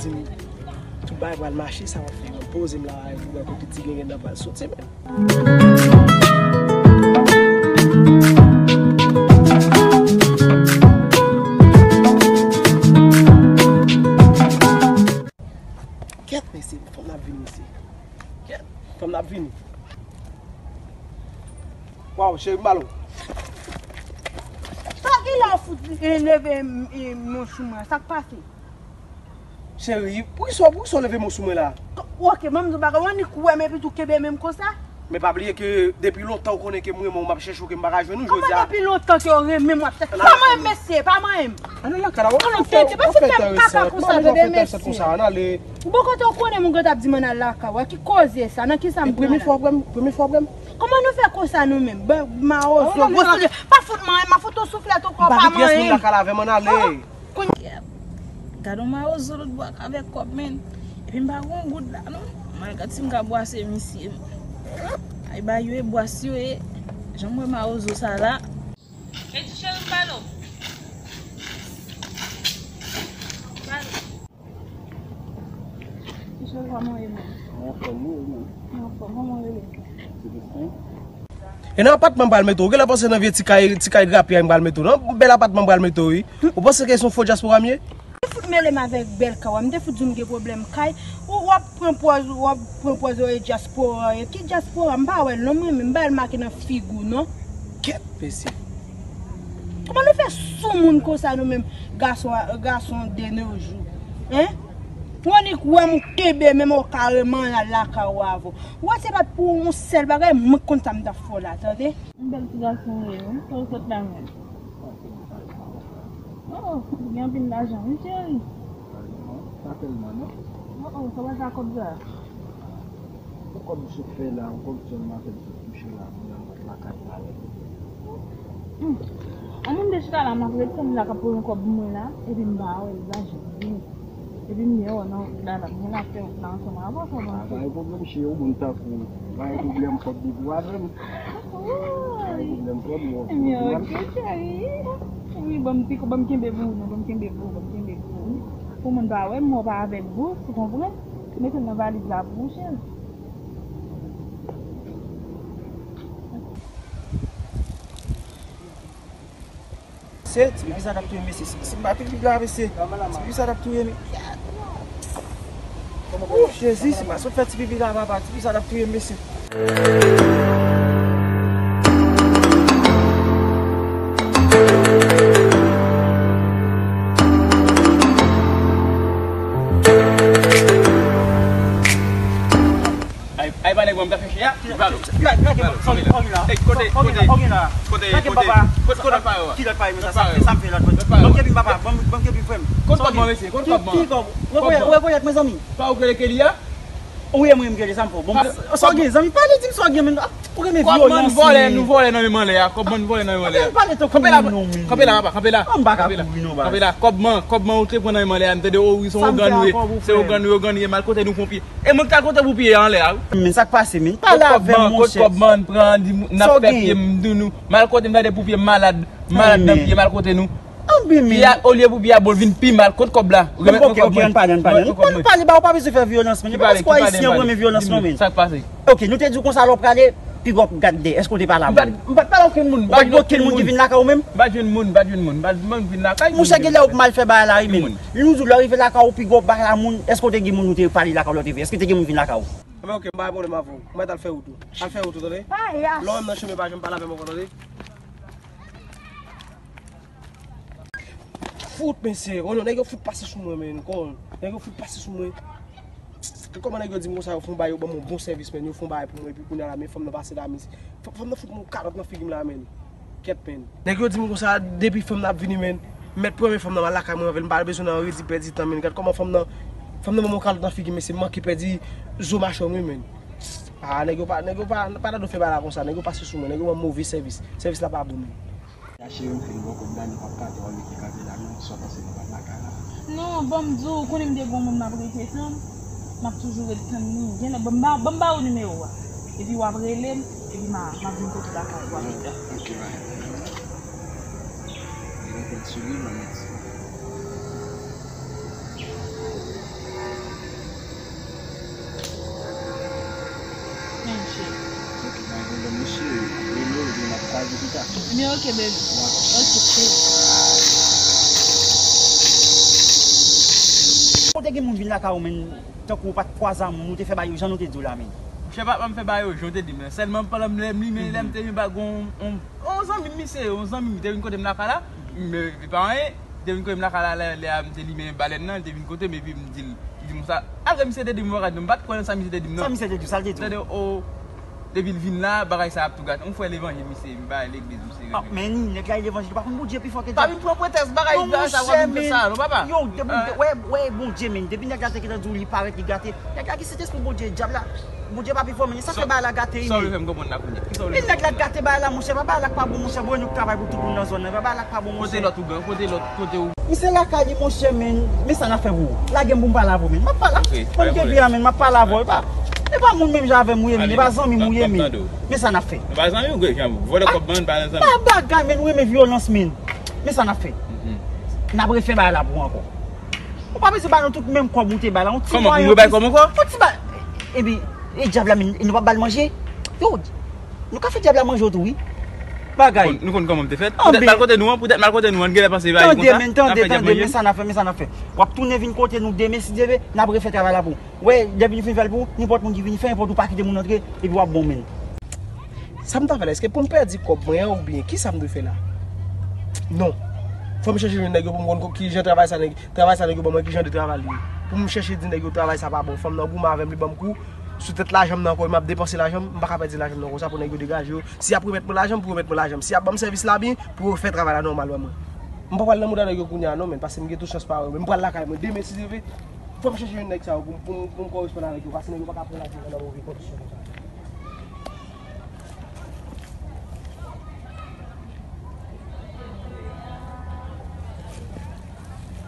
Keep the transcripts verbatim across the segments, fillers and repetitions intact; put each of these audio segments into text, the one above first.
Di m, tout bagay pral mache, sa w ap fè? Mwen poze m la, pou wè kote ti gengen nan pral soti, men. Kèt, mesye, fanm nan ap vini, mesye. Kèt, fanm nan ap vini. Waw, cheri, m ba l ou. Sa ki la w fout, e, leve, e, men w sou mwen? Sa k pase? Cheri, poukisa, poukisa w leve men w sou mwen la? K-, oke, ban m di w bagay, w annik wè m epi tou kenbe men m konsa? Men pa bliye ke depi lontan ou konnen ke m renmen w, m ap chèche w, ke m pa ka jwenn ou jodi a. Kòman depi lontan ke w renmen m, w ap chèche? Pa manyen m, mesye, pa manyen m. Ann al lakay la, w ap fè, w ap fè enteresan. Ann al lakay la, w ap fè enteresan konsa, ann ale. Bon, kote w konnen moun gentan ap di m ann al lakay, wè ki koze sa, nan ki sa m pran la? Premye fwa w ap wè m, premye fwa w ap wè m. Kòman nou fè konsa nou menm? Mawozo, gwo soulye. Pa fout manyen m, m ap fout yon souflèt ankò, pa manyen m. M pa gen pyès moun lakay la avè m, ann ale. Kounye a, gad on mawozo lòt bò k avèk kòb, menn. Epi m pa gen yon goud la, non. M al gad si m ka bwase misye. Ay, ba yo e bwas yo ye. Jan m wè mawozo sa la. Eti cheri, m ba l ou. M ba l ou. Ti cheri, kòman w ye, menm? Mwen anfòm, wi, ou menm? Mwen anfòm, kòman w rele? Celestin. E nan apatman m pral mete w. Ou genlè panse nan vye ti kay, ti kay drape a m pral mete w. Nan bèl apatman m pral mete w, wi. Ou panse ke se yon fo dyaspora m ye? M te fout mele m avèk bèl kay ou a. M te fout di w m gen pwoblèm kay. Ou, w ap pran pòz, w ap pran pòz ou e dyaspora, e ki dyaspora? M pa wè l non, mwen menm. M pa wè l make nan figi w non. Kèt, mesye. Kòman nou fè soumoun konsa nou menm, gason, gason de nos jours? Hein? Ou annik wè m, ou kenbe men m, ou kareman al lakay ou avè w. Ou wè se pa t pou yon sèl bagay, mwen k konn sa m t ap fè w la, tande? Yon bèl ti gason ou ye, wi. Sa ou sot la menm? Oh, ou gen anpil lajan, wi, cheri. Pa tèlman, non. Oh, oh, sa pa sa kòb sa? Ou kòb sot fè la, ou kòb sèlman fè sot touche la, pou nan lòt lakay la. Hmm. An moun de chita la, m ap ret tann la k ap poze yon kòb pou mwen la, epi m pa wè l la, jodi. Epi m di, oh, non, la, la, m gen afè la ansanm avè w, sa pa gen pwoblèm, cheri, yon moun tankou w, pa gen pwoblèm, kòb depi w avè m. Woy! Ebyen, oke, cheri. Wi, ban m piko, ban m kenbe pou ou, non, ban m kenbe pou ou, ban m kenbe pou ou. Pou moun pa wè m, mwen pa avèk bous, ou konprann? Mete l nan valiz la pou ou, cheri. Se, ti pipi sa t ap touye m, mesye. Si, si m pa pipi la, mesye. Ti pipi sa t ap touye m. Ooh, Jezi, si m pa sot fè ti pipi la, papa. Ti pipi sa t ap touye m, mesye. Ay, ay, pa nèg mwen, m ta fè chè a. Li pa lou. Li pa lou. Kote, kote, kote, kote, kote, kote, kote, kote lòt pare a? Ki lòt pare, sa, sa m fè, sa m fè lòt. Ban m kepi, papa, ban m, ban m kepi, frè m. Kote kòb mwen, mesye? Kote kòb mwen? Ki kòb? Ou rekonèt, ou rekonèt mwen, zanmi? Pa ou k rele Kelly a? Wi, e mwen menm k rele, sa m fè w? Bon, sa w gen, zanmi, pale, di m sa w gen, men, ah, ou renmen vyolans, men. Kòb mwen vòlè, nou vòlè nan men m anlè a. Kòb mwen vòlè nan men m anlè a. Kanpe la, kanpe la, papa, kanpe la. Kanpe la, kanpe la. Kòb mwen, kòb mwen ou te pran nan men m anlè a, m tande, o wi, se yon gang nou ye, se yon gang nou ye, gang nou ye, m al kote nou pran pye. E mwen ki t al kote pou pye a anlè a, wi. Men sa k pase, men? Pale avè m, monchè. Kot kòb mwen, kot kòb mwen pran, di m, n ap fè pye, m di nou, m al kote, m tande pou pye m malad, m malad nan pye, m al kote nou. Pye a, olye pou pye a bon, l vin pi mal, kot kòb la? Remèt mwen kòb mwen. Ann pale, ann pale, ann pale. Ann pale, ba ou pa bezwen fè vyolans, men. Ki pale, ki pale, ann pale? Di m, sa k pase? Ok, nou te di w konsa lè w prale, piga w ap gade dèyè. Èske w te pale a moun? M pa t, m pa t pale a okenn moun. Ou pa t gen okenn moun ki vin lakay ou menm? M pa t jwenn moun, m pa t jwenn moun, m pa t, m pa t vin lakay moun. Monchè, genlè ou mal fè bagay la, wi, menm. Nou di w lè w rive lakay ou, piga w ap pale a moun. Èske w te gen moun ou te pale lakay ou lè w te vini? Èske te gen moun vin lakay ou? Enben, ok, m pa gen pwoblèm avè w. M mèt al fè wout ou. Al fè wout ou, tande? Lè w menm nan chemen, pa janm pale avè m ankò, tande? Fout, mesye. Oh non, nèg yo fout pase sou mwen, men. Kon, nèg yo fout pase sou mwen. Kòman nèg yo di m konsa, yo fè yon bagay, yo ban m yon bon sèvis, men. Yo fè yon bagay pou mwen, epi kounye a la, men fanm nan pase la, men. Fanm nan fout m yon kalòt nan figi m la, men. Kèt, men. Nèg yo di m konsa, depi fanm nan ap vini, men. M mèt premye fanm nan, m al lakay mwen avè l, m pa bezwen nan redi pèdi tan, men. Gad kòman fanm nan, fanm nan ban m yon kalòt nan figi m, men. Se manke pèdi zo machè m, wi, men. Ah, nèg yo pa, nèg yo pa, pa nan do fè bagay la konsa, nèg yo pase sou mwen, nèg yo ban m move sèvis. Sèvis la pa bon, men. Ya cheri, m fin bò kòb la, nou p ap ka te wè mete kanpe la, non, sa w panse nou pral lakay la? Non, ban m di w, ou konnen m te gen yon moun m ap rete tann, m ap toujou ret tann li. Genlè, ban m ba, ban m ba ou nimewo a. Epi w ap rele m, epi m a, m ap vin kote w lakay ou a pita. Ok, bye. Gen yon tèt sou li, m ap mete. Men ok, baby. Ok, chill. Kote gen moun vin lakay ou, men, tankou ou pa t kwaze moun, ou te fè bagay yo jan nou te di w la, men. Monchè, papa m fè bagay yo jan w te di m nan. Sèlman pandan m lè m limen, lè m te limen, pa gon, on, on zanmi m, misye, on zanmi m te vin kote m lakay la. Men, li pa anyen. Li te vin kote m lakay la, lè, lè a m te limen balèn nan, li te vin kote m, epi m di l, li di m sa. Apre misye te di m bagay, m pa t kwè nan sa misye te di m nan. Sa misye te di w, sa l te di w? Tande, o, depi l vin la, bagay sa ap tou gate. On frè levanjil, misye, m pa legliz, misye. Ah, men ni nèg la, levanjil, pa konn Bondye pi fò ke dyab. Pa vin pran pretèks bagay sa, w ap vin fè sa, non, papa. Yo, depi, wè, wè, Bondye, men, depi nèg la te gentan di w li parèt, li gate. Nèg la gen Sentespri Bondye, dyab la. Bondye pa pi fò, men sa fè bagay la gate, men. Sa w vle fè m konprann la kounye a? Ki sa w vle fè m konprann la? Nèg la gate bagay la, monchè, pa bagay la k pa bon, monchè, bon, nou k travay pou tout moun nan zòn nan, pa bagay la k pa bon, monchè. Kote lòt ougan, kote lòt, kote ou? Misye lakay li, monchè, men, men sa n ap fè pou ou? Lage m pou m pale avè w, men. M ap pale. Ok, pa gen pwoblèm. Mwen m gen vi a, men, m ap pale avè w. E pa, e pa moun menm jan avè m ou ye, men. E pa zanmi m ou ye, men. Men sa n ap fè? Men sa n ap fè? Nou pa zanmi, ou gen vòlè kòb mwen, pa zanmi. Pa bagay, men, ou renmen vyolans, men. Men sa n ap fè? N ap refè bagay la pou ou ankò. Ou pa bezwen ba nou tout menm kòb ou te ba la. Yon ti mwayen plis. Kòman, pou mwen bay kòb ankò? Yon ti ba-, epi, e dyab la, men, nou p ap ba l manje? Yo, nou ka fè dyab la manje w tou, wi. Bagay. Bon, nou konn kòman m te fèt. Poutèt mal kote nou an, poutèt mal kote nou an, n genlè panse bagay konsa. Tande, men, tande, tande, men sa n ap fè, men sa n ap fè. W ap tounen vin kote nou demen, si Dye vle, n ap refè travay la pou ou. Wè, depi nou fin fè l pou ou, nenpòt moun ki vin fè, nenpòt ou pa kite moun antre, epi w ap bon, men. Sa m ta fè la, èske pou m pèdi kòb mwen an oubyen ki sa m dwe fè la? Non. Fò m chèche jwenn nèg yo pou m konn ki jan travay sa nèg, travay sa nèg yo ban mwen, ki jan de travay li ye. Pou m chèche di nèg yo travay sa pa bon. Fanm nan goumen avè m, li ban m kou. Sou tèt lajan m nan ankò, m ap depanse lajan m, m pa ka pèdi lajan m nan konsa pou nèg yo degaje yo. Si y ap remèt mwen lajan m, pou remèt mwen lajan m. Si y ap ban m sèvis la byen, pou yo fè travay la nòmal, wè mwen. M pa pral nan mouda nèg yo kounye a non, men, paske m gen tout chans pa wè yo. Men m pral lakay mwen demen si Dye vle. Fò m chèche jwenn nèg sa yo pou m, pou m, pou m koresponn avèk yo, paske nèg yo pa ka pran lajan nan move kondisyon konsa.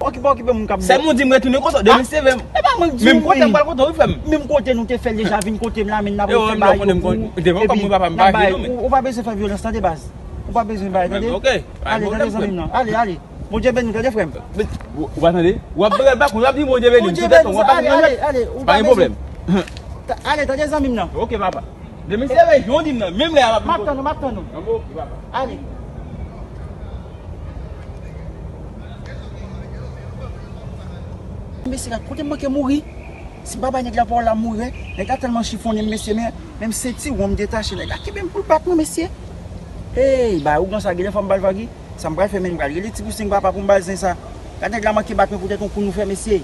Okipe, okipe moun k ap... Sèl moun di m retounen konsa, demen se vre. E pa mwen k di w, wi. Menm kote m pral kote w, wi, frè m. Menm kote nou te fè l deja, vin kote m la, men n ap refè bagay yo pou ou. Epi, n ap bay, ou, ou pa bezwen fè vyolans, tande, baz. Ou pa bezwen bay, tande. Ok. Ale, tande, zanmi m nan. Ale, ale. Bondye beni w, tande, frè m. Ou, ou pa tande? W ap bèl bak, w ap di Bondye beni w. Bondye beni w, ale, ale, ale, ou pa bezwen. Pa gen pwoblèm. Ale, tande, zanmi m nan. Ok, papa. Demen se rejyon di m nan, menm lè a w ap vin kote. M ap tann ou, m ap tann ou. An bon, ok, papa. Ale. Mesye, gad kote m manke mouri. Si m pa bay nèg la pawòl la, m mouri, wi. Nèg la tèlman chifonnen m, mesye, men, menm sentiwon m detache, nèg la kenbe m pou l bat mwen, mesye. Hey, ba ougan sa, genlè fò m ba l vag, wi. Sa m pral fè, men, m pral rele Ti Pouseng papa pou m ba l zen sa. Gad nèg la manke bat mwen poutèt yon kou nou fè, mesye.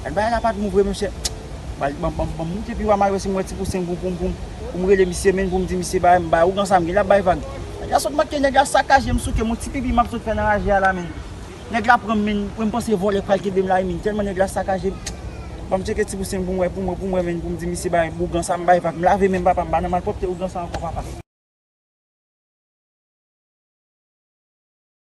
Gad bagay la pa t bon vre, mesye. Ban, ban, ban, ban m moute pi wo, m al wè si m wè Ti Pouseng pou, pou, pou, pou m rele misye, men, pou m di misye, ba, ba ougan sa, m genlè ap bay vag. Nèg la sot manke, nèg la sakaje m, souke m, yon ti pipi m ap sot fè nan raje a la, men. Nèg la pran m, men, mwen m panse vòlè k pral kenbe m la, men tèlman nèg la sakaje m. Ban m tcheke Ti Pouseng pou m wè, pou m wè, pou m wè, men, pou m di misye, ba, ougan sa, m bay vag, m lave men m, papa, m pa nan malpwòpte ougan sa ankò, papa.